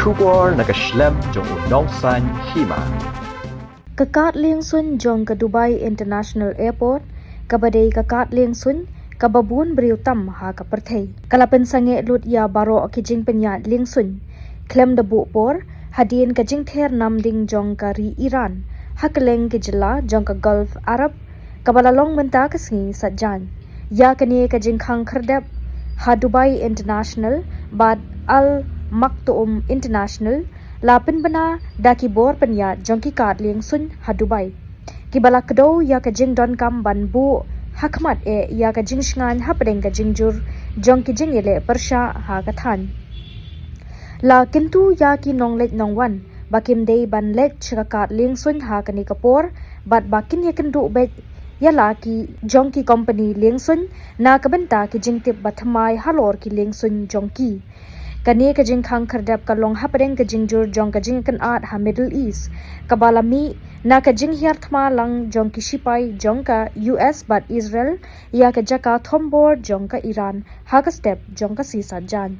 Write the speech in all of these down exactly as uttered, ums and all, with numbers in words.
Khubor na ka shlem jong u nongsan hima. Ka kad liengsuin jong ka Dubai International Airport, kaba dei ka kad liengsuin kaba bun briew tam ha ka pyrthei, ka la pynsangeh lut ïa baroh ki jingpynïaid liengsuin khlem da buh por hadien ka jingther namding jong ka ri Iran ha kylleng ki jylla jong ka Gulf Arab, kaba la long mynta ka sngi Saitjaiñ. Ïa kane ka jingkhang khyrdep ha Dubai International bad Al Maktoum International la pynbna da ki bor pynïaid jong ki kad liengsuin ha Dubai, kiba la kdew ïa ka jingdonkam ban buh ha khmat eh ïa ka jingshngaiñ hapdeng ka jingjur jong ki jingïaleh pyrshah ha ka thaiñ. La kyntu ïa ki nongleit nongwan ba kim dei ban leit sha ka kad liengsuin ha kane ka por bad ba kin ïakynduh beit ïa la ki jong ki kompani liengsuin na ka bynta ki jingtip ba thymmai halor ki liengsuin jong ki. Kane ka jingkhang khyrdep ka long hapdeng ka jingjur jong ka jingkynad ha Middle East, kaba la mih na ka jinghiar thma lang jong ki shipai jong ka U S bad Israel ïa ka jaka thombor jong ka Iran ha ka step jong ka sngi Saitjaiñ.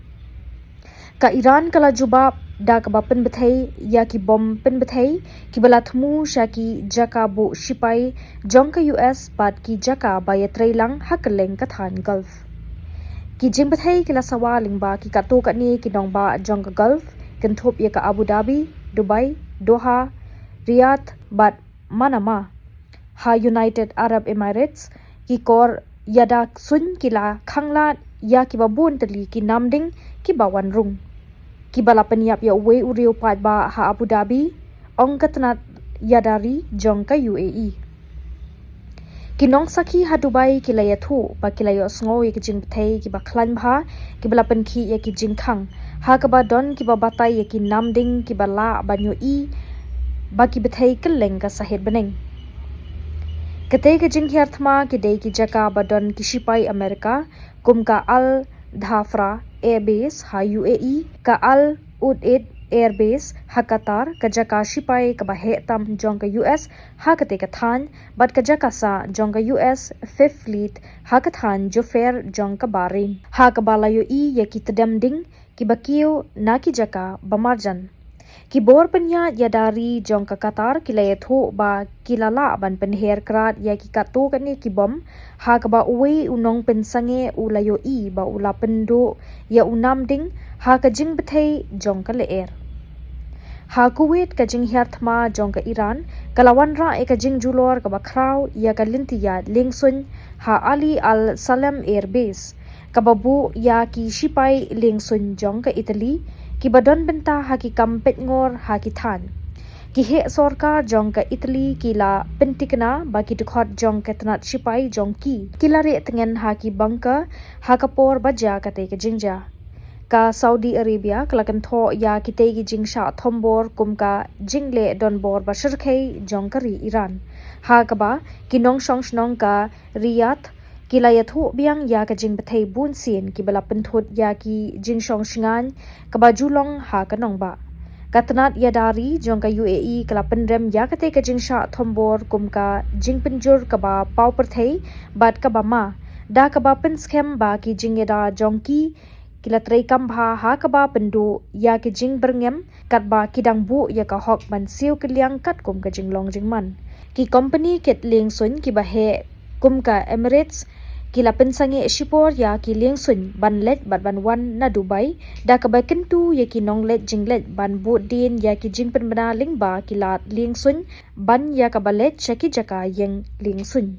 Ka Iran ka la jubab da kaba pynbthei ïa ki bom pynbthei kiba la thmu sha ki jaka buh shipai jong ka U S bad ki jaka ba ïatrei lang ha kylleng ka thaiñ Gulf. Ki jingbthei ki la sawa lyngba ki katto katne ki nongbah jong ka Gulf, kynthup ïa ka Abu Dhabi, Dubai, Doha, Riyadh bad Manama. Ha United Arab Emirates, ki kor ïada suin ki la khanglad ïa kiba bun tylli ki namding kiba wan rung, kiba la pynïap ïa uwei u riew paidbah ha Abu Dhabi, ong ka tnat ïada ri jong ka U A E. Ki nongsakhi ha Dubai ki la ïathuh ba ki la ïohsngew ïa ki jingbthei kiba khlaiñ bha kiba la pynkhih ïa ki jingkhang, ha kaba don kiba batai ïa ki namding kiba lah ban ïohi ba ki bthei kylleng ka sahit bneng. Katei ka jinghiar thma ki dei ki jaka ba don ki shipai Amerika, kum ka Al Dhafra Air Base ha U A E, ka Al Udeid Air Base ha Qatar, ka jaka shipai kaba heh tam jong ka U S ha katei ka thaiñ, bad ka jaka sah jong ka U S Fifth Fleet ha ka thaiñ Jubail jong ka Bahrain, ha kaba la ïohi ïa ki tdem ding kiba kiew na ki jaka ba marjan. Ki bor pynïaid ïada ri jong ka Qatar ki la ïathuh ba ki la lah ban pynher krad ïa ki katto katne ki bom, ha kaba uwei u nongpynsangeh u la ïohi ba u la pynduh ïa u namding ha ka jingbthei jong ka lyer. Ha Kuwait, ka jinghiar thma jong ka Iran ka la wanrah ïa ka jingjulor kaba khraw ïa ka lynti ïaid liengsuin ha Ali Al Salem Air Base, kaba buh ïa ki shipai liengsuin jong ka Italy kiba don bynta ha ki kam peitngor ha ki thaiñ. Ki heh sorkar jong ka Italy ki la pyntikna ba ki dkhot jong ka tnat shipai jong ki ki la rieh tngen ha ki bunker ha ka por ba jia katei ka jingjia. Ka Saudi Arabia ka la kynthoh ïa kitei ki jingshah thombor kum ka jingleh donbor ba shyrkhei jong ka ri Iran, ha kaba ki nongshong shnong ka Riyadh ki la ïathuh biang ïa ka jingbthei bunsien kiba la pynthut ïa ki jingshong shngaiñ kaba ju long ha ka nongbah. Ka tnat ïada ri jong ka U A E ka la pynrem ïa katei ka jingshah thombor kum ka jingpynjur kaba paw pyrthei bad kaba ma, da kaba pynskhem ba ki jingïada jong ki ki la treikam bha, ha kaba pynduh ïa ki jingbyrngem katba ki dang buh ïa ka hok ban siew kylliang katkum ka jinglong jingman. Ki kompani kit liengsuin kiba heh kum ka Emirates ki la pynsangeh shipor ïa ki liengsuin ban leit bad ban wan na Dubai, da kaba kyntu ïa ki nongleit jingleit ban bud dien ïa ki jingpynbna lyngba ki lad liengsuin ban ïa kaba leit sha ki jaka ïeng liengsuin.